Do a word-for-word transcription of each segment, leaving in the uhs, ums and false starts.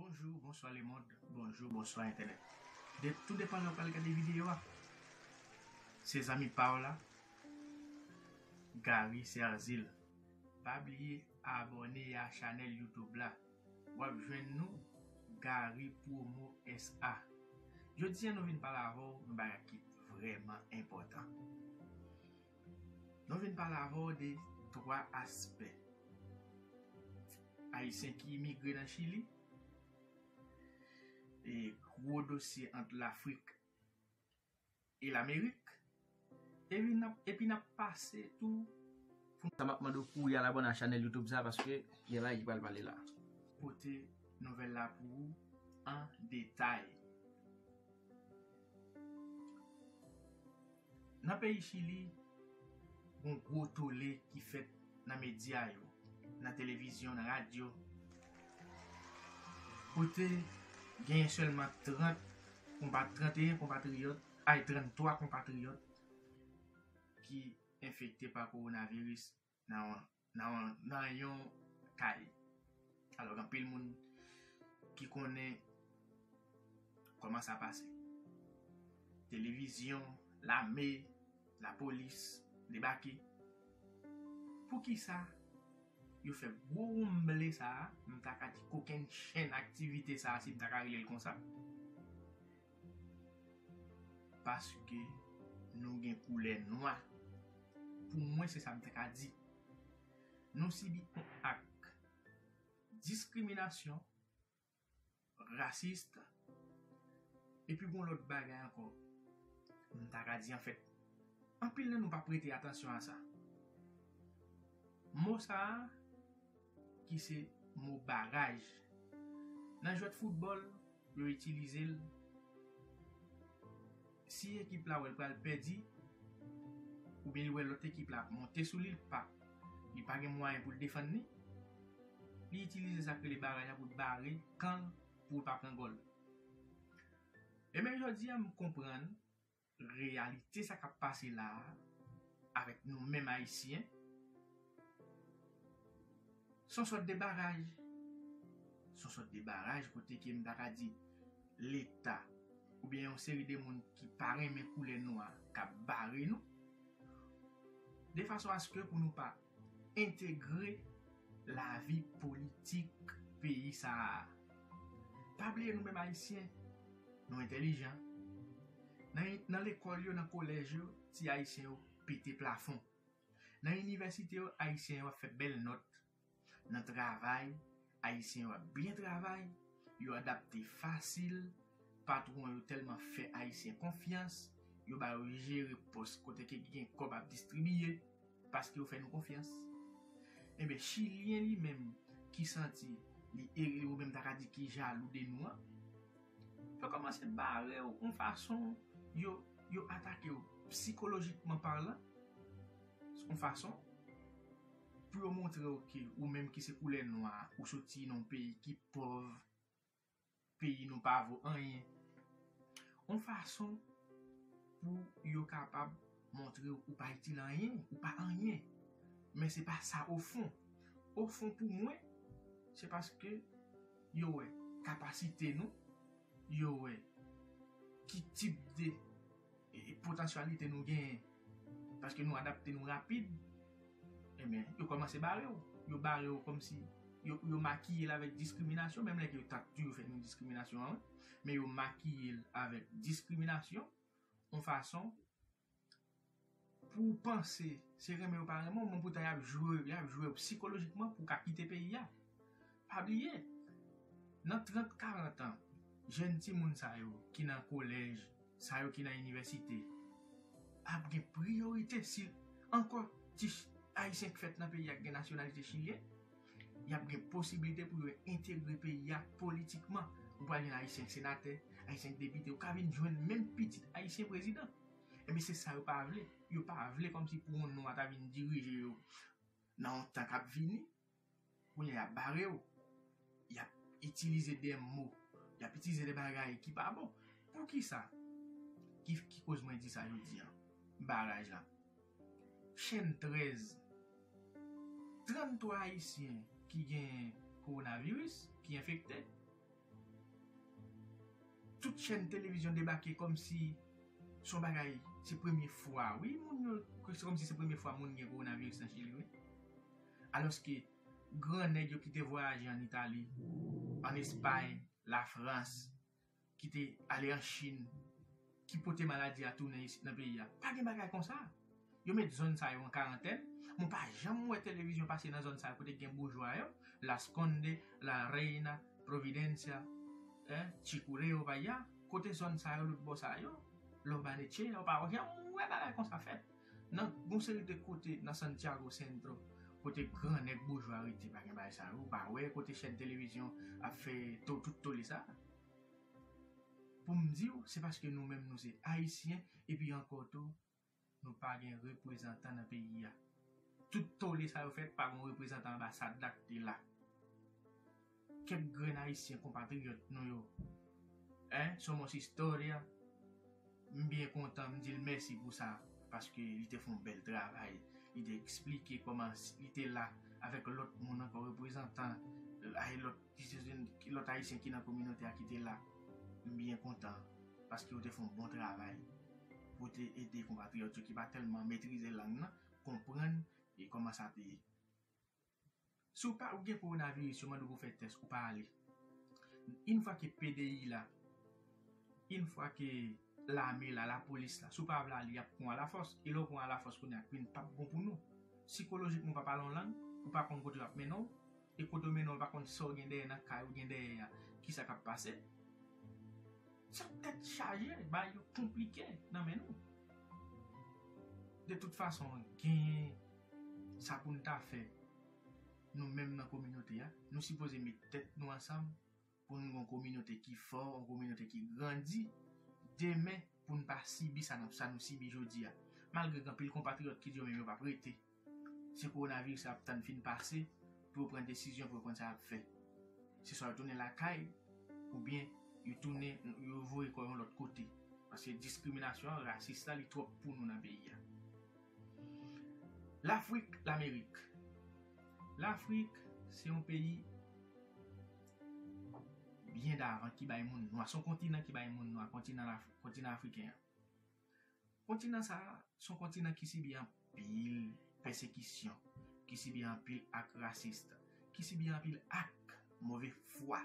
Bonjou, bonswa lemonn, bonjou, bonswa entènèt. De, tou depan lè w pral gade videyo a. Se zanmi pa w la, Gary Serzil. Pa bliye abòne a chanèl YouTube la. W ap jwenn nou, Gary Promo S A. Jodi a nou vin pale avè w yon bagay ki vrèman enpòtan. Nou vin pale avè w de twa aspè. Ayisyen ki imigre nan Chili, e gwo dosye ant Lafrik e Lamerik, epi n ap, epi n ap pase tou pou sa m ap mande w kouri al abòne a chanèl YouTube sa, paske gen bagay ki pral pale la. Pote nouvèl la pou ou an detay. Nan peyi Chili, gon gwo tole ki fèt nan medya yo, nan televizyon, nan radyo, kote genyen sèlman trant konpa-, trant e yen konpatriyòt, ay, trant twa konpatriyòt ki enfekte pa kowonaviris nan, nan, nan yon kay. Alò, gen anpil moun ki konnen kòman sa pase. Televizyon, lame, lapolis debake. Poukisa yo fè gwo woumble sa a, m ta ka di kokenn chenn aktivite sa a, si m ta ka rele l konsa? Paske nou gen koulè nwa. Pou mwen, se sa m ta ka di. Nou sibi yon ak diskriminasyon, rasis, epi gon lòt bagay ankò. M ta ka di, anfèt, anpil nan nou pa prete atansyon a sa. Mo sa a, ki se mo baraj. Nan jwèt foutbòl, yo itilize l. Si ekip la wè l pral pèdi, oubyen li wè lòt ekip la ap monte sou li, li pa, li pa gen mwayen pou l defann li, li itilize sa k rele baraj la pou l bare kan l, pou l pa pran gòl. E men jodi a, m konprann reyalite sa k ap pase la a avèk nou menm Ayisyen. Se yon sòt de baraj. Se yon sòt de baraj kote ke m ta ka di Leta oubyen yon seri de moun ki pa renmen koulè nwa k ap bare nou, de fason aske pou nou pa entegre lavi politik peyi sa a. Pa bliye nou menm Ayisyen, nou entèlijan. Nan, nan lekòl yo, nan kolèj yo, ti Ayisyen yo pete plafon. Nan inivèsite yo, Ayisyen yo ap fè bèl nòt. Nan travay, Ayisyen yo ap byen travay, yo adapte fasil, patwon yo tèlman fè Ayisyen konfyans, yo ba yo jere pòs kote ke gen kòb ap distribiye, paske yo fè nou konfyans. Enben, Chilyen li menm ki santi li ere, ou menm ta ka di ki jalou de nou an, yo kòmanse bare w yon fason, yo, yo atake w sikolojikman palan, yon fason pou yo montre w ke ou menm ki se koulè nwa, ou soti nan yon peyi ki pòv, peyi nou pa vo anyen. Yon fason pou yo kapab montre w ou pa itil anyen, ou pa anyen. Men se pa sa ofon. Ofon pou mwen, se paske yo wè kapasite nou, yo wè ki tip de, e, potansyalite nou genyen, paske nou adapte nou rapid, ebyen, yo kòmanse bare w. Yo bare w kòmsi yo, yo makiye l avèk diskriminasyon, menm lè ke yo ta toujou fè nou diskriminasyon an, wi, men yo makiye l avèk diskriminasyon, yon fason pou w panse se renmen yo pa renmen w, men poutan y ap jwe, y ap jwe w sikolojikman pou w ka kite peyi a. Pa bliye, nan trant, karant an, jèn timoun sa yo ki nan kolèj, sa yo ki nan inivèsite, ap gen priyorite si ankò ti ch-, Ayisyen k fèt nan peyi a k gen nasyonalite chilyen, y ap gen posiblite pou yo entegre peyi a politikman. Ou pral jwenn Ayisyen k senatè, Ayisyen k depite, ou ka vin jwenn menm pitit Ayisyen prezidan. Ebyen, se sa yo pa vle. Yo pa vle kòmsi pou yon nwa ta vin dirije yo nan yon tan k ap vini. Kounye a, y ap bare w. Y ap itilize de mo. Y ap itilize de bagay ki pa bon. Poukisa? Ki, ki koz mwen di sa jodi a? Baraj la. Chèn trèz. Tranntwa Ayisyen ki gen kowonaviris, ki enfekte. Tout chèn televizyon debake kòmsi se yon bagay, se premye fwa, wi, moun yo, se kòmsi se premye fwa moun gen kowonaviris nan Chili, wi. Alòske gran nèg yo ki te vwayaje ann Itali, ann Espay, Lafrans, ki te ale an Chin, ki pote maladi a tounen isit nan peyi a. Pa gen bagay konsa. Yo met zòn sa yo an karantèn. Mwen pa janm wè televizyon pase nan zòn sa yo kote gen boujwa yo, Las Condes, La Reina, Providencia, eh, Chicureo, pa ya. Kote zòn sa yo, lòt bò sa yo, Los Barnechea, yo pa janm wè bagay konsa fèt. Nan yon seri de kote nan Santiago Centro, kote gran nèg boujwa rete, pa gen bagay sa yo. Ou pa wè kote chèn televizyon ap fè to-, tout tole sa. Pou m di w, se paske nou menm nou se Ayisyen, epi ankò tou, nou pa gen reprezantan nan peyi a. Tout tole sa yo fèt, pa gen reprezantan anbasad la ki te la. Kèk grenn Ayisyen konpatriyòt nou yo, en, Somos Historia, m byen kontan, m di l mèsi pou sa, paske li te fè yon bèl travay. Li te eksplike kòman s-, li te la avèk lòt moun ankò, reprezantan, eh, lòt, lòt Ayisyen ki nan kominote a ki te la. M byen kontan, paske yo te fè yon bon travay pou te ede konpatriyòt yo ki pa tèlman metrize lang nan, konprann e kòman sa te ye. Si w pa, ou gen kowonaviris, yo mande w pou fè tès, ou pa ale. Yon fwa ke P D I la, yon fwa ke lame la, lapolis la, si w pa vle ale, y ap pran w alafòs. E lè w pran w alafòs kounye a, vin p ap bon pou nou. Sikolojikman, ou pa pale yon lang, ou pa konn kote y ap mennen w, e kote w mennen w, ou pa konn sa w gen dèyè nan kay ou gen dèyè a, kisa k ap pase. Se tèt chaje, bagay yo konplike nan men nou. De tout fason, genyen sa pou n ta fè. Nou menm nan kominote a, nou sipoze met tèt nou ansanm pou nou gen yon kominote ki fò, yon kominote ki grandi demen, pou n pa sibi sa n ap, sa nou sibi jodi a. Malgre gen anpil konpatriyòt ki di yo menm yo p ap rete. Se kowonaviris la ap tann fin pase pou yo pran desizyon, pou yo konn sa y ap fè. Se swa yo tounen lakay, oubyen yo tounen, yo voye kò yo yon lòt kote. Paske diskriminasyon an, rasis la, li twòp pou nou nan peyi a. Lafrik, Lamerik. Lafrik, se yon peyi byen davan ki bay moun nwa. Se yon kontinan ki bay moun nwa, kontinan Laf-, kontinan afriken an. Kontinan sa a, se yon kontinan ki sibi anpil pèsekisyon, ki sibi anpil ak rasis, ki sibi anpil ak move fwa.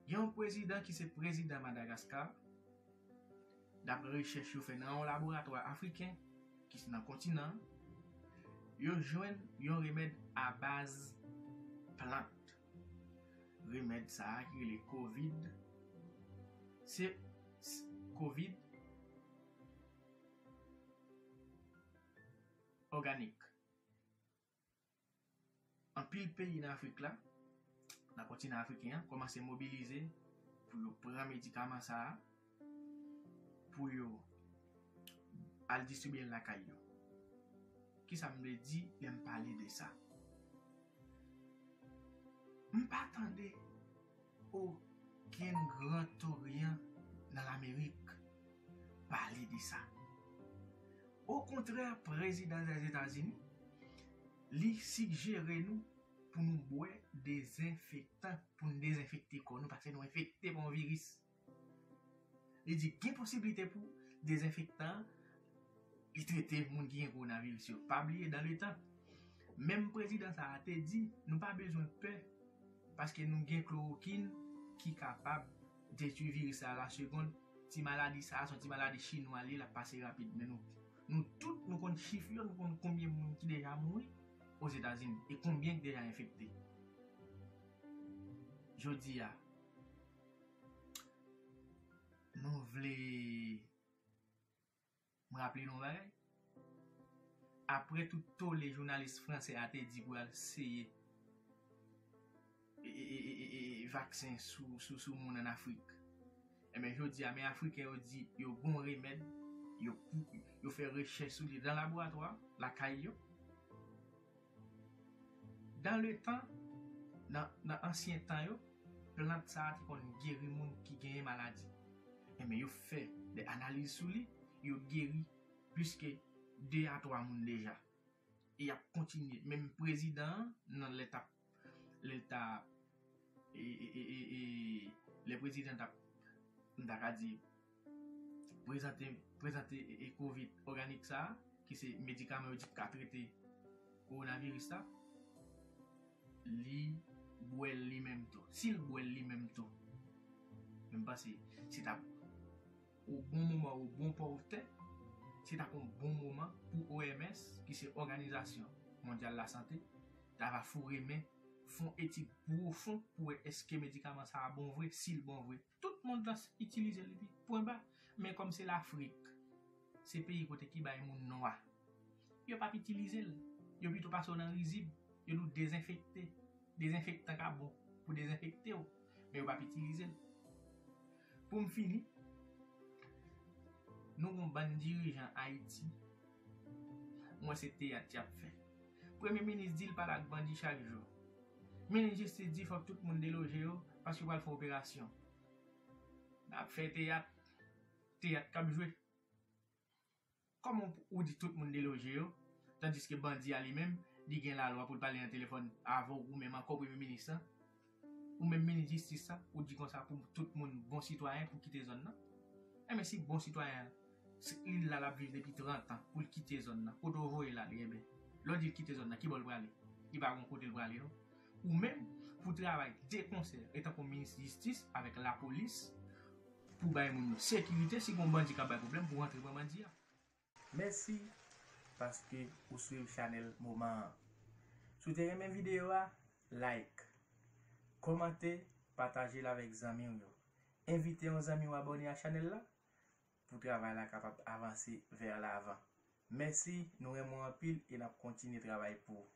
Gen yon prezidan ki se prezidan Madagaskar, daprè rechèch yo fè nan yon laboratwa afriken, ki se nan kontinan an, yo jwenn yon remèd abaz plant. Remèd sa a ki rele kovid, se, s-, kovid òganik. Anpil peyi nan Afrik la, nan kontinan afriken an, kòmanse mobilize pou yo pran medikaman sa a, pou yo al distribye l lakay yo. Kisa m vle di lè m pale de sa? M pa tande okenn Gran Toryan nan Lamerik pale de sa. Okontrè, prezidan Lèzetazini, li sijere nou pou nou bwè dezenfektan, pou n dezenfekte kò nou, paske nou enfekte pa yon viris. Li di gen posiblite pou dezenfektan an, li trete moun ki gen kowonaviris yo. Pa bliye, dan le tan, menm prezidan sa a te di, nou pa bezwen pè, paske nou gen klorokin ki kapab detwi viris sa a la segonn. Ti maladi sa a, se yon ti maladi chinwa li ye, l ap pase rapid. Men nou, nou tout, nou konn chif yo, nou konn konbyen moun ki deja mouri Ozetazini e konbyen ki deja enfekte. Jodi a, nou vle m raple nou yon bagay? Apre tout tole jounalis franse a te di pou al seye e, e, e, e, e, e, vaksen sou, sou, sou moun ann Afrik. Enben, jodi a, men Afriken yo di yo gon remèd, yo pou, yo fè rechèch sou li nan laboratwa, lakay yo. Dan le tan, nan, nan ansyen tan yo, plant sa a te konn geri moun ki genyen maladi. Enben, yo fè de analiz sou li, yo geri plis ke de a twa moun deja. E y ap kontinye. Menm prezidan an, nan lè t ap, lè l t ap, e, e, e, e, e, lè prezidan t ap, m ta ka di, prezante, prezante e, e kovid òganik sa a, ki se medikaman yo di k ka trete kowonaviris la, li bwè l li menm tou. Si l bwè l li menm tou, men m panse se t ap o bon moman, o bon pòtè, se t ap yon bon moman pou O M S, ki se Òganizasyon Mondyal Lasante, ta va foure men, fè yon etid pwofon pou wè èske medikaman sa a bon vre, si l bon vre. Tout mond lan itilize l epi pwen ba. Men kòm se Lafrik, se peyi kote ki bay moun nwa, yo p ap itilize l. Yo pito pase w nan rizib, yo di w dezenfekte. Dezenfektan ka bon pou dezenfekte w, men yo p ap itilize l. Pou m fini, nou gon bann dirijan Ayiti, m wè se teyat y ap fè. Premye minis di l pale ak bandi chak jou. Minis jistis di fòk tout moun deloje yo paske yo pral fè operasyon. N ap fè teyat, teyat k ap jwe. Kòman ou di tout moun deloje yo, tandiske bandi a li menm, li gen lalwa pou l pale nan telefòn avè w, ou menm ankò premye minis lan, ou menm minis jistis la, ou di konsa pou tout moun bon sitwayen pou kite zòn nan? Enben si bon sitwayen an, si li la, l ap viv depi trant an, pou l kite zòn nan, kote w voye l ale, enben, lè w di l kite zòn nan, ki bò l prale? Li pa gon kote l prale non. Ou menm, pou travay de konsè etankou minis jistis avèk lapolis, pou bay moun yo sekirite, si gon bandi k ap bay pwoblèm, pou rantre pran bandi a. Mèsi paske ou swiv chanèl moman an. Si w te renmen videyo a, like, kòmante, pataje l avèk zanmi w yo. Envite yon zanmi w abòne a chanèl la pou travay la kapab avanse vè lavan. Mèsi, nou renmen w anpil e n ap kontinye travay pou ou.